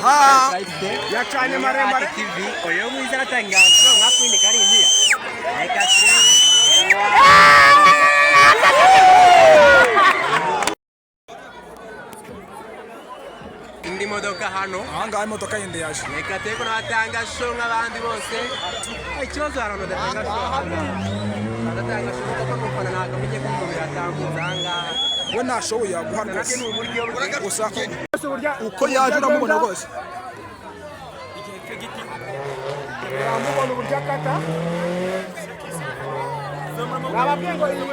Yacanye maremare. TV uyu mwiza aratanga show nka Queen Karinziya. Reka turebe. Indi modoka hano. Ahangaha imodoka yindi yaje. Reka turebe ko natanga show nk'abandi bose. Ikibazo hari abantu badatanga show hano. Badatanga show kuko n'umufana ntabwo amenye ko umuntu yatambutse ahangaha. We nta show yaguha Nabyo rwose. ni uburyo bwe. Gusa uko yaje uramubona rwose. Uramubona uburyo akata. Nababwiye ngo iyi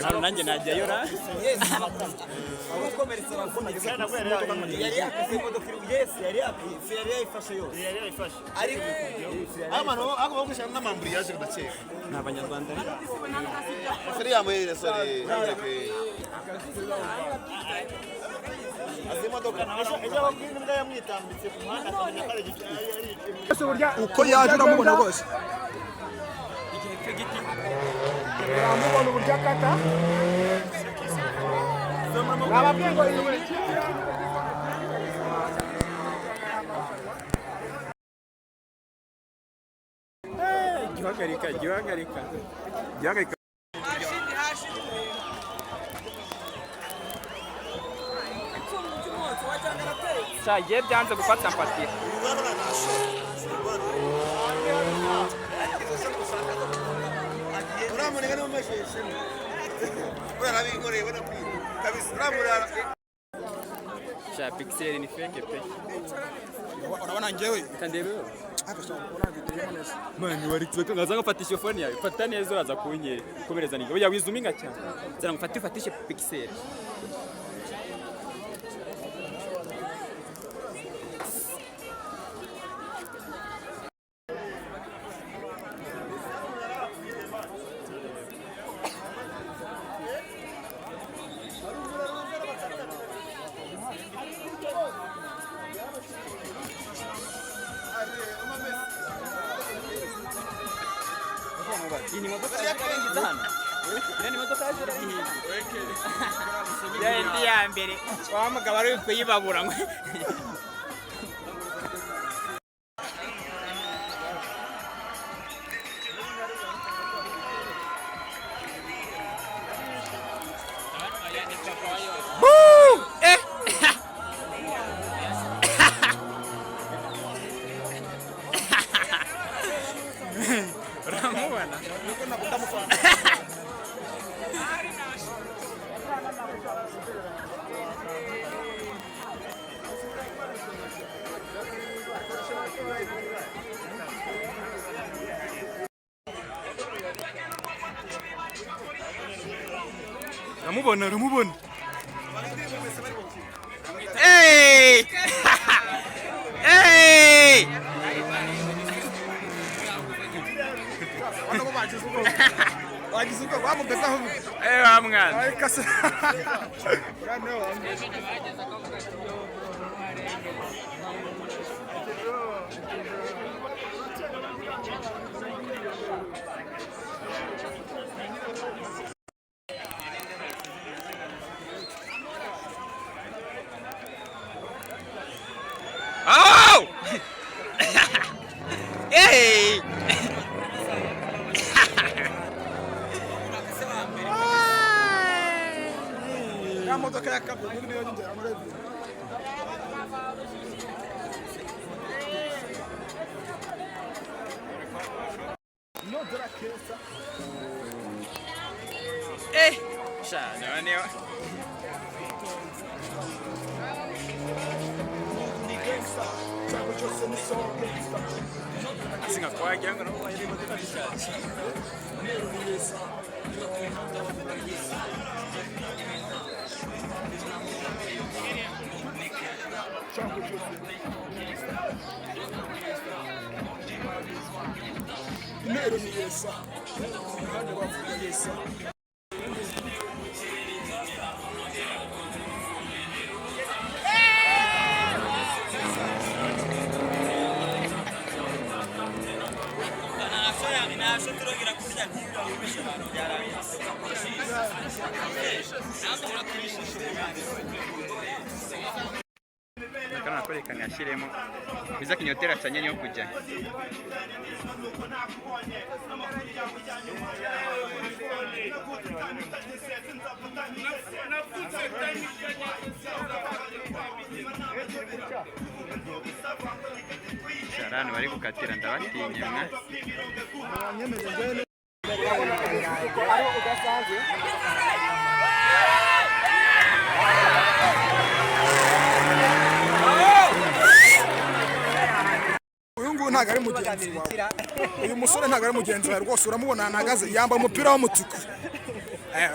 Hano nanjye najyayo ra. Yari yakase imodoka iri, yes, yari yakase, yari yayifashe yose, yari yayifashe, ariko Abantu agomba gushaka n'amamburiyaje ndakeka. Ni Abanyarwanda. Sari yambaye sari. Azi imodoka. Ejo ababwira imbwa yamwitambitse ku muhanda akamenya ko ari ari Uko yaje uramubona rwose. Uramubona uburyo akata. Nababwiye ngo iyi Gihagarika, gihagarika. Gihagarika. Cyagiye byanze gufata mfatira. Uramunega no masheshe. Urarabinkoreye ubona kwiga. Kabisa uramurara. Sha pixel ni fake pe. Urabona njyewe. Reka ndebe. Ariko sha ubona video neza. Mani wari twe ngaza ngafatisha iyo phone yawe. Fata neza uraza kunyere. Komereza ninga. Oya wizuminga cyane. Zara ngufate ufatishe pixel. Iyi ni modoka yaje hano. Iyi ni modoka yaje hano. Ya indi ya mbere. Wa mugabo ari kuyibabura ngo. Boo! Eh! Uramubona? Uramubona, uramubona. Hey! Hey! Urabona ko bagize ubwoba. Bagize ubwoba bamugezaho. Eh wa mwana. Ariko se. Uriya niwe wa mbere. Oh! Hey! Ya modoka ya kabiri niyo ngera muri ebyiri. Nodora kesa. Eh! Sha, noneho. Cyangwa cyose ni so gangsta. Singa kwagira ngo nabo bayire imodoka zishaje. Cyangwa cyose. Intero ni yesa. Imihanda bavuga yesa. Nakana nakwerekana yashyiremo biza kinyotera acanye niyo kujya. Abantu bari gukatira ndabatinya mwa. Uyu nguyu ntabwo ari mugenzi wawe, uyu musore ntabwo ari mugenzi wawe rwose, uramubona ahantu ahagaze yambaye umupira w'umutuku.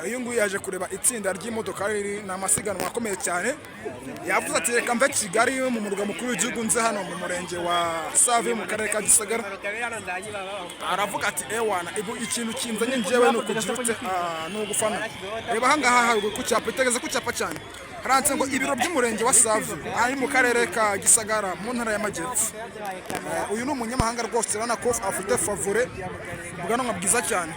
Uyu nguyu yaje kureba itsinda ry'imodoka riri, ni amasiganwa akomeye cyane. Yavuze ati reka mve Kigali mu murwa mukuru w'igihugu nze hano mu murenge wa Save mu karere ka Gisagara. Aravuga ati ewana ibu ikintu kinzanye njyewe ni ukugira ute, ni ugufana. Reba ahangaha haruguru ku cyapa, itegeze ku cyapa cyane haranditse ngo ibiro by'umurenge wa Save ari mu karere ka Gisagara mu ntara y'Amajyepfo. Uyu ni umunyamahanga rwose, urabona ko afite favore, ubwanwa bwiza cyane.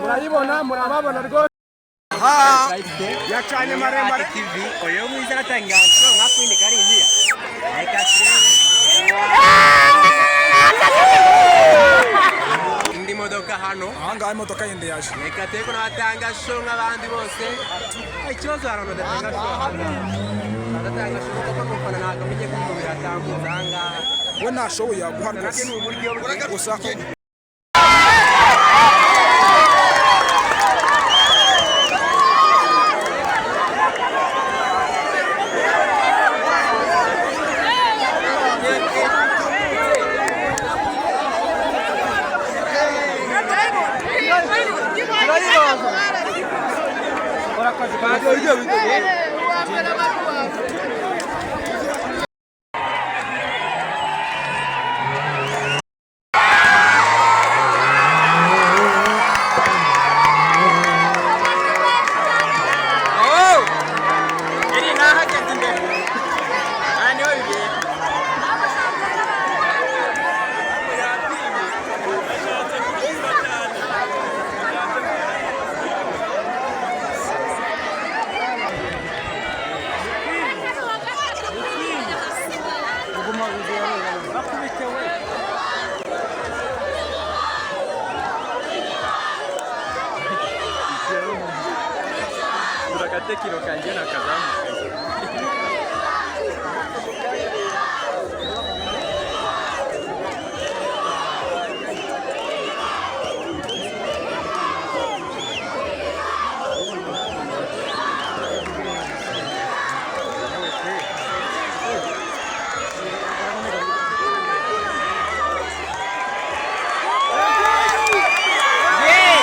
Murayibona, murababona rwose. Yacanye maremare TV uyu mwiza aratanga show nka Queen Karinziya. Reka turebe indi modoka hano. Ahangaha imodoka yindi yaje. Reka turebe ko natanga show nk'abandi bose. Ikibazo hari abantu badatanga show hano. Badatanga show kuko n'umufana ntabwo amenye ko umuntu yatambutse ahangaha. We nta show yaguha Nabyo rwose ni uburyo bwe. Gusa Iri nahageze imbere. Aha niho bibera. Turagatekiro kanjye nakazamuka. Hey!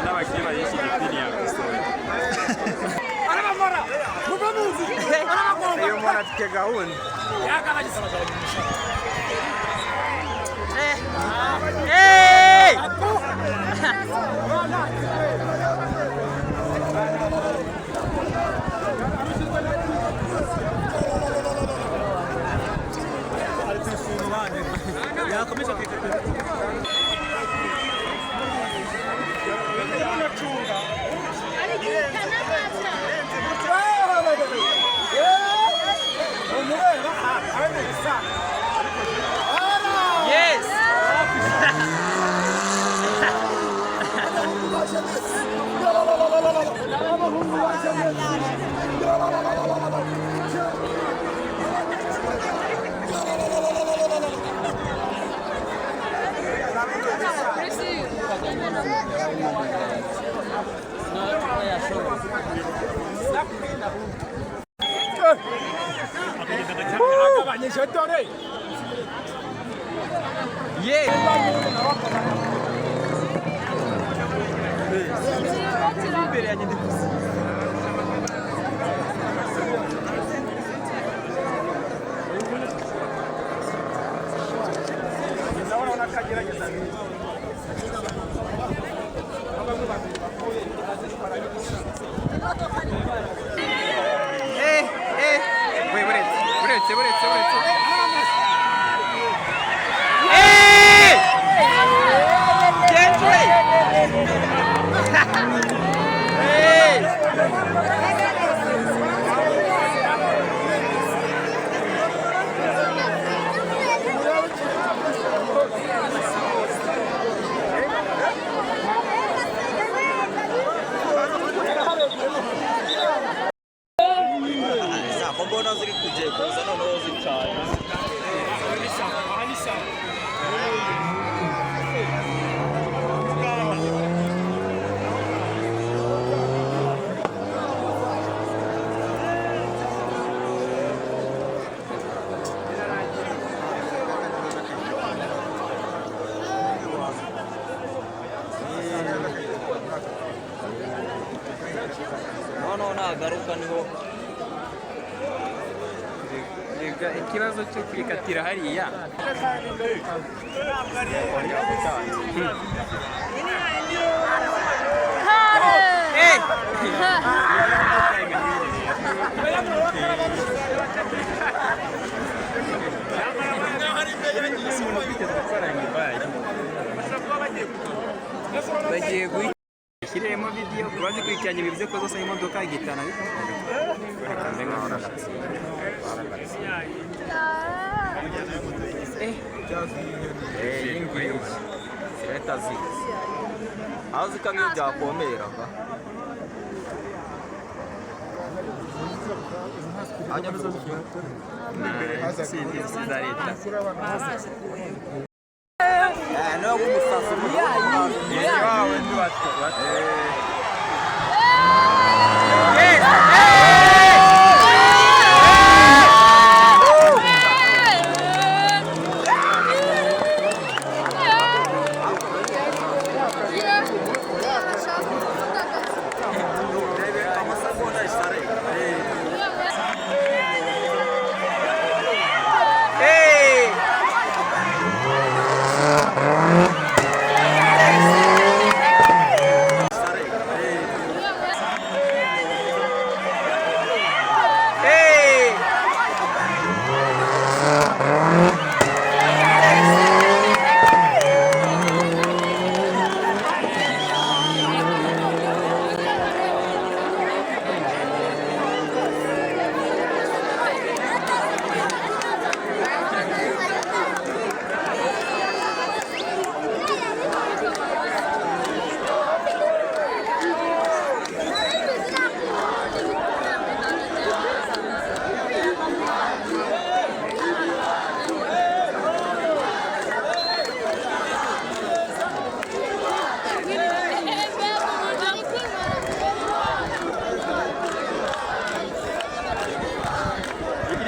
N'abakire bayishyigikiye yakosoye. Uyu muntu afite gahunda. Hey! Yes! Agabanyije dore. Ye. Imbere yanjye ndi gusa. Urabona ko agerageza. Eh, eh. We buretse, buretse, buretse, buretse. Eh! Gentry! Eh! Ntabwo mbona ziri kugiye kuza noneho zicanye. Noneho nagaruka niho. Rega ikibazo cyo kwikatira hariya. Eh! Bagiye guhita video kuba zikurikiranye bivuze ko zose imodoka igitana Iyi ngiyi zirahita ziza aho zikamyo byakomera va. za leta. Niwe w'umusazi. Amasegonda isare. Hey! Hey!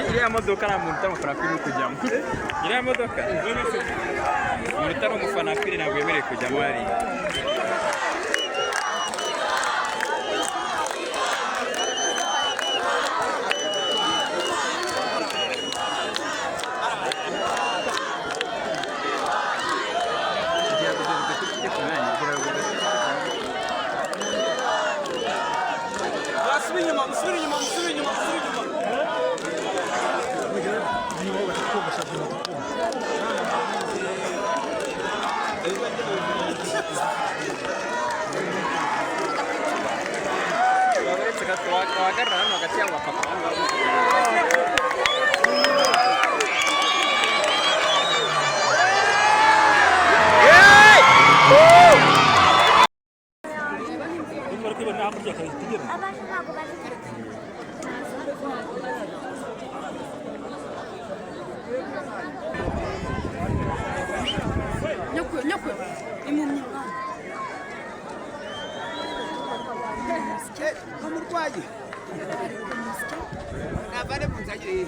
Iriya modoka nta muntu utari umufana akwiriye kujyamo. Iriya modoka umuntu utari umufana akwiriye ntabwo yemerewe kujyamo hariya. Musubire inyuma, musubire inyuma, musubire inyuma, musubire inyuma. Uretse gato wahagarara hano hagati yabo bapapa aho ngaho. Abantu ntabwo bazi. Nyokwe, nyokwe, impumyi mwana. Umurwayi. Ayavane mu nzu agire.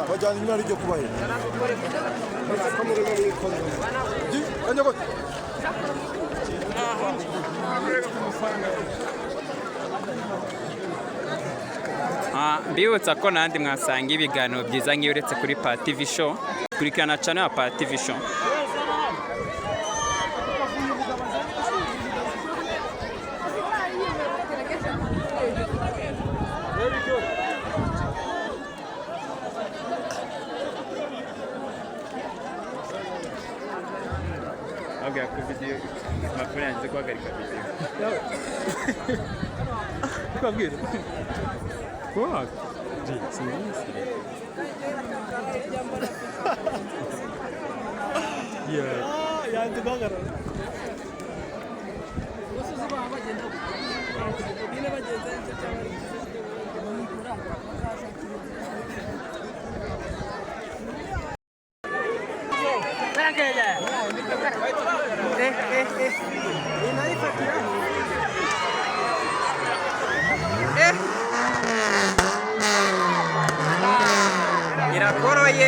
Bajyana inyuma ari ryo kubahera. Mbibutsa ko nandi mwasanga ibiganiro byiza nk'iyo uretse kuri Pa TV Show. Kurikirana channel ya Pa TV Show. Babwira ko video makuru yanze guhagarika video. Kubabwira. Kuba. Sinzi. Yeah. Yanze guhagarara. Irakoroye.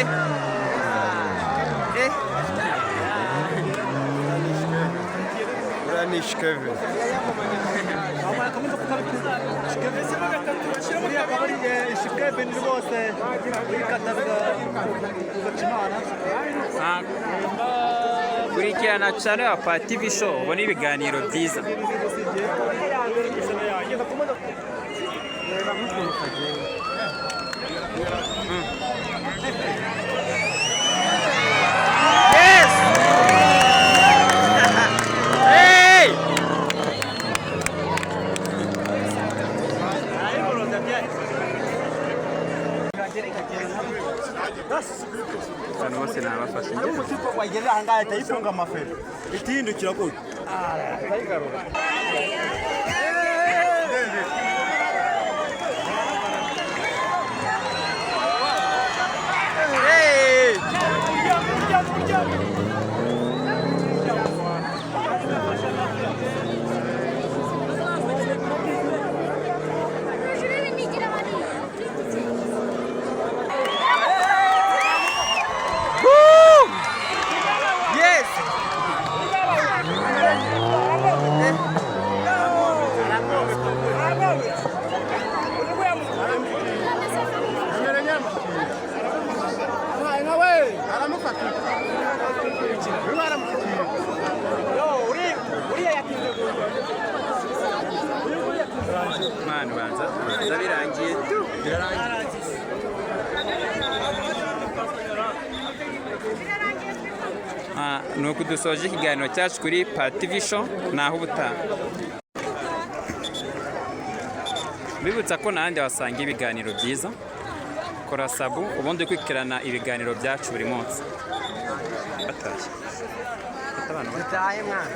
Uriya ni ishikeve. Uriya akaba ari ishikebe ni rwose urikata ugaca imana. Kurikirana channel ya Pa TV Show ubone ibiganiro byiza. Yes! Hey! Abantu bose nabafashe. Hari umusipo wagerera aha ngaha ahita yifunga amaferi itihindukira gutya. Hey! Boom! Yes! Manu banza banza birangiye. Ni uku dusoje ikiganiro cyacu kuri Pa TV Show, naho ubutaha. Mbibutsa ko n'ahandi wasanga ibiganiro byiza. Kora sabu ubundi ukurikirana ibiganiro byacu buri munsi. Batashye. Dutahe mwana.